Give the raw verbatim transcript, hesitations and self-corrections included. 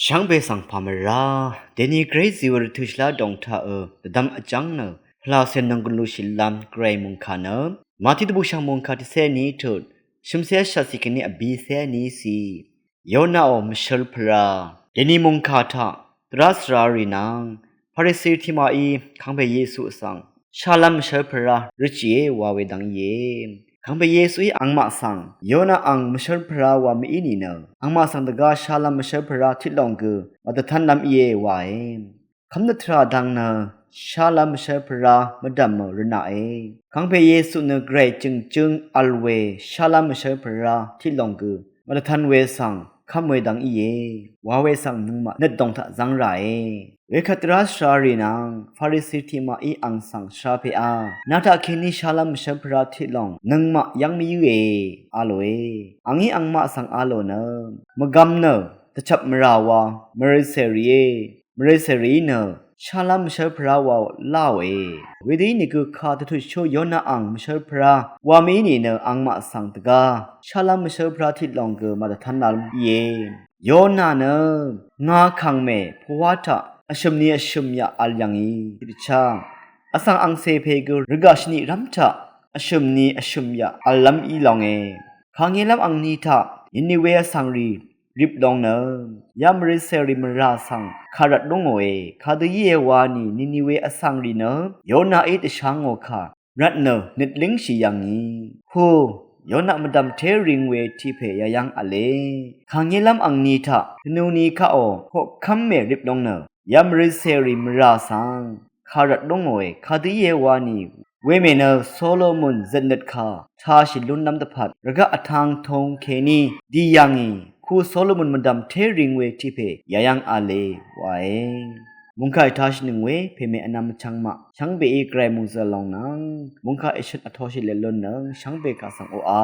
Shvngbe svng pà mvrá, deni gvray zìwv̀r tø̀ shvlá dòng taq ø dvdvm vjv́ng nø pvlacè nònggùn lushìlv́m gvray mòngkà nø Mati dvbùshv̀ng mòngkà tiqcé ní tut shø̀mcé shvtcì kèní vbicé ní cì. Yonaqò mvshv́l pvrá. Deni mòngkà taq dvrá svrarì nvng Farisi tiqmaqí kangpè Yesu svng shálv́m mvshv́l pvrá røtshìe wa we dvng íe. Kangpè Yesuí angmaq svng Yona ang mvshv́l pvrá wa mv-í nìnø angmaq svng dvgá shálv́m mvshv́l pvrá tiqlòng gø màdvtv́nlv́m íe wae. Kv́mnøt tvrà dang nø shálv́m mvshv́l pvrá mvdv̀mø rvnaqe. Kangpè Yesu nø gvray jø̀ngjǿng vl we shálv́m mvshv́l pvrá tiqlòng gø mvdvtvn we svng kv́m we dvng íe. Wa we svng nøngmaq nøt dòng taq zv́ng ràe. Wekvt dvrá svrarì nvng Farisi tiqmaqí ang svng shvra pèá, nà taqkèní shálv́m mvshv́l pvrá tiqlòng nøngmaq yv́ng mvyǿe a lòe. Angí angmaq svng a lò nø mvgvm nø dvchvp mvrà wa mvrøcè rìé. Mvrøcè rìí nø shálv́m mvshv́l pvrá wa láòe. Wedø ínìgø kà dvtutshú Yona ang mvshv́l pvrá wa mv-í nìnø angmaq svng dvgá shálv́m mvshv́l pvrá tiqlòng gø màdvtv́nlv́m íe. Yona nø ngà kàngmè pvwá taq vshø̀m ni vshø̀m yaq vl yv̀ngì. Tiqdvchá vsvng angcè pè gø rvgaq shvniq rv́m taq vshø̀m ni vshø̀m yaq vllv́m í longe. Kàngélv́m angni taq Niniwe vsvngrì rip long nø ya mvrøcèrì mvrà svng kàrvt lúngòe. Kadø íe wani Niniwe vsvngrì nø Yonaí dvshá ngò kà rvt nø nøt língshì yv̀ngì. Hu Yona mvdv̀m té ring we tiq pè yayv́ng v̄le. Kàngélv́m angni taq dvnuni kaqò hoqkv́m mè rip long nø ya mvrøcèrì mvrà svng kàrvt lúngòe. Kadø íe wani wemè nø Solomon zøtnøt kà tāshì lúnlv́m dvpvt rvgaq vtang tong kèní dì yv̀ngì. Ku Solomon mvdv̀m té ring we tiq pè yayv́ng v̄le wae. Mungkà ètāshì nøng we pèmè vnvm vchvng maq shvngbeí gvray mòngzø̀l lòng nvng mungkà èshøt vtōshì let lún nøng shvngbe kà svng oqà